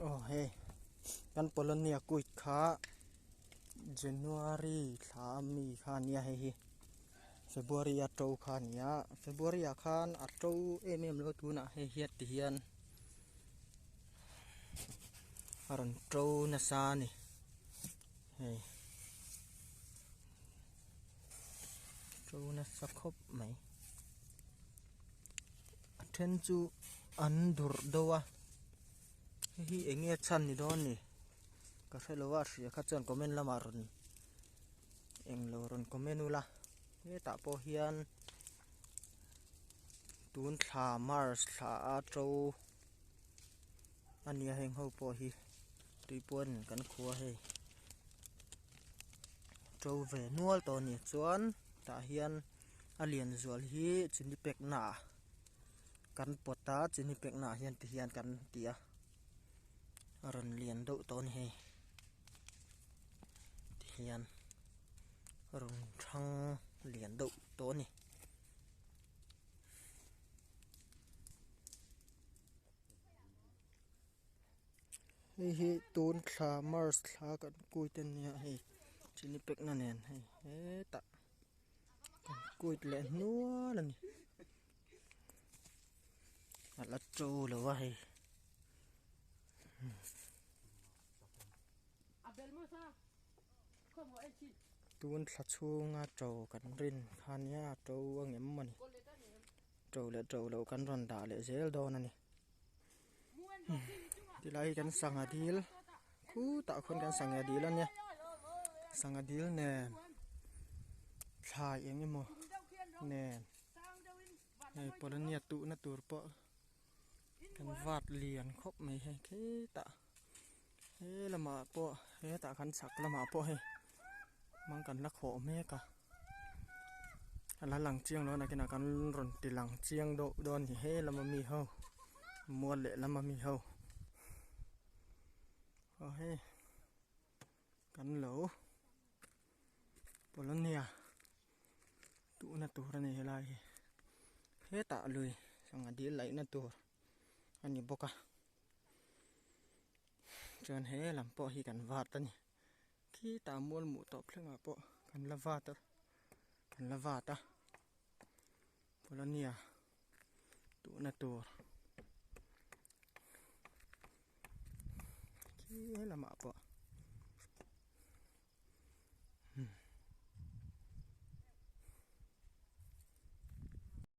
Aw hei kan polonia kuit kha January thla a mi kha a nia hei hi February a to kha a ni a February ah khan a to em em lo tunah hei hian ti hian a rawn to nasa a ni hei to nasa khawp mai a then chu an durh deuh a hei hi eng nge chhan ni dawn ni ka hre lo a hria kha chuan comment lamah rawn englo rawn comment ula hetah pawh hian tun thla march thla a to a nia heng ho pawh hi tui pawn kan khua hei to ve nual tawh a ni chuan tah hian a lian zual hi chini pack naah kan pawt a chini pack naah hian ti hian kan ti a a rawn lian deuh tawh a ni hei ti hian a rawn thang lian deuh tawh a ni. Hei hi tun thla march thla kan kui te nia hei chini pack na nen hei hetah kan kuit leh hnual a ni a la to lo a hei. Tun thla chhunga to kan rin kha nia to a ngem a ni to leh to loh kan rawn dah leh zel dawn a ni. Tilai hi kan sangha dil khutah khawn kan sangha dil a nia sangha dil nen thlai eng emaw nen hei pawlania tuhna tur pawh kan vat lian khawp mai hei khitah he lamah pawh hetah khan chhak lamah pawh hei mang kan la khawh mek a a la lang chiang lo a nakinah kan rawn ti lang chiang deuh dawn a ni he lama mi ho mual leh lama mi ho aw hei kan lo polonia tuhna tur a ni helai hi hetah lui sangha dil laihna tur a ni bawk a chuan he lam pawh hi kan vat a ni. Khitah mual muh tawp thlengah pawh kan la vat a kan la vat a polonia tuhna tur khi helamah pawh.